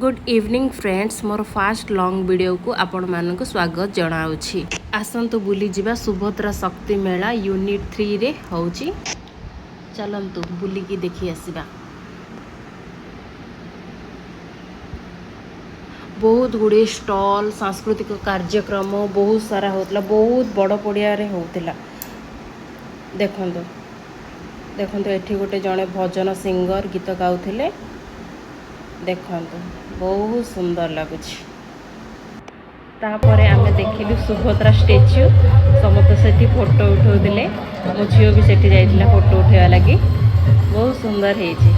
Good evening friends, ମୋର first long ଭିଡ଼ିଓକୁ ଆପଣମାନଙ୍କୁ ସ୍ୱାଗତ ଜଣାଉଛି। ଆସନ୍ତୁ ବୁଲିଯିବା। ସୁଭଦ୍ରା ଶକ୍ତି ମେଳା ୟୁନିଟ୍ 3ରେ ହେଉଛି। ଚାଲନ୍ତୁ ବୁଲିକି ଦେଖି ଆସିବା। ବହୁତ ଗୁଡ଼ିଏ ଷ୍ଟଲ୍, ସାଂସ୍କୃତିକ କାର୍ଯ୍ୟକ୍ରମ ବହୁତ ସାରା ହେଉଥିଲା। ବହୁତ ବଡ଼ ପଡ଼ିଆରେ ହେଉଥିଲା। ଦେଖନ୍ତୁ ଦେଖନ୍ତୁ, ଏଠି ଗୋଟେ ଜଣେ ଭଜନ ସିଙ୍ଗର ଗୀତ ଗାଉଥିଲେ। ଦେଖନ୍ତୁ, ବହୁତ ସୁନ୍ଦର ଲାଗୁଛି। ତାପରେ ଆମେ ଦେଖିଲୁ ସୁଭଦ୍ରା ଷ୍ଟାଚ୍ୟୁ। ସମସ୍ତେ ସେଠି ଫଟୋ ଉଠାଉଥିଲେ। ମୋ ଝିଅ ବି ସେଠି ଯାଇଥିଲା ଫଟୋ ଉଠାଇବା ଲାଗି। ବହୁତ ସୁନ୍ଦର ହେଇଛି,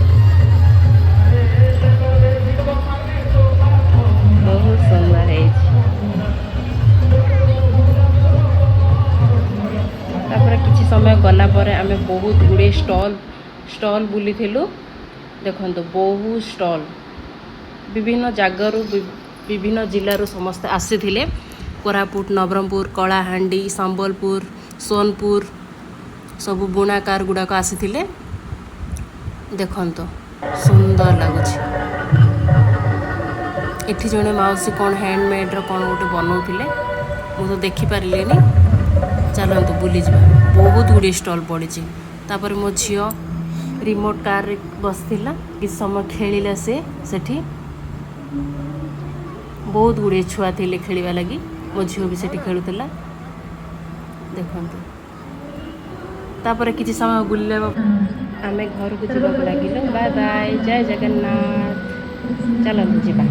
ବହୁତ ସୁନ୍ଦର ହେଇଛି। ତାପରେ କିଛି ସମୟ ଗଲା ପରେ ଆମେ ବହୁତ ଗୁଡ଼ିଏ ଷ୍ଟଲ୍ ଷ୍ଟଲ୍ ବୁଲିଥିଲୁ। ଦେଖନ୍ତୁ, ବହୁତ ଷ୍ଟଲ୍। ବିଭିନ୍ନ ଜାଗାରୁ, ବିଭିନ୍ନ ଜିଲ୍ଲାରୁ ସମସ୍ତେ ଆସିଥିଲେ। କୋରାପୁଟ, ନବରଙ୍ଗପୁର, କଳାହାଣ୍ଡି, ସମ୍ବଲପୁର, ସୋନପୁର, ସବୁ ବୁଣାକାର ଗୁଡ଼ାକ ଆସିଥିଲେ। ଦେଖନ୍ତୁ, ସୁନ୍ଦର ଲାଗୁଛି। ଏଠି ଜଣେ ମାଉସୀ କ'ଣ ହ୍ୟାଣ୍ଡମେଡ଼ର କ'ଣ ଗୋଟେ ବନଉଥିଲେ, ମୁଁ ତ ଦେଖିପାରିଲିନି। ଚାଲନ୍ତୁ ବୁଲିଯିବା। ବହୁତ ଗୁଡ଼ିଏ ଷ୍ଟଲ୍ ପଡ଼ିଛି। ତାପରେ ମୋ ଝିଅ ରିମୋଟ୍ କାର୍ରେ ବସିଥିଲା। କିଛି ସମୟ ଖେଳିଲା ସେ ସେଠି। ବହୁତ ଗୁଡ଼ିଏ ଛୁଆ ଥିଲେ ଖେଳିବା ଲାଗି। ମୋ ଝିଅ ବି ସେଠି ଖେଳୁଥିଲା। ଦେଖନ୍ତୁ, ତାପରେ କିଛି ସମୟ ବୁଲିଲା, ଆମେ ଘରକୁ ଯିବାକୁ ଲାଗିଲୁ। ବାଏ ବାଏ, ଜୟ ଜଗନ୍ନାଥ। ଚାଲନ୍ତୁ ଯିବା।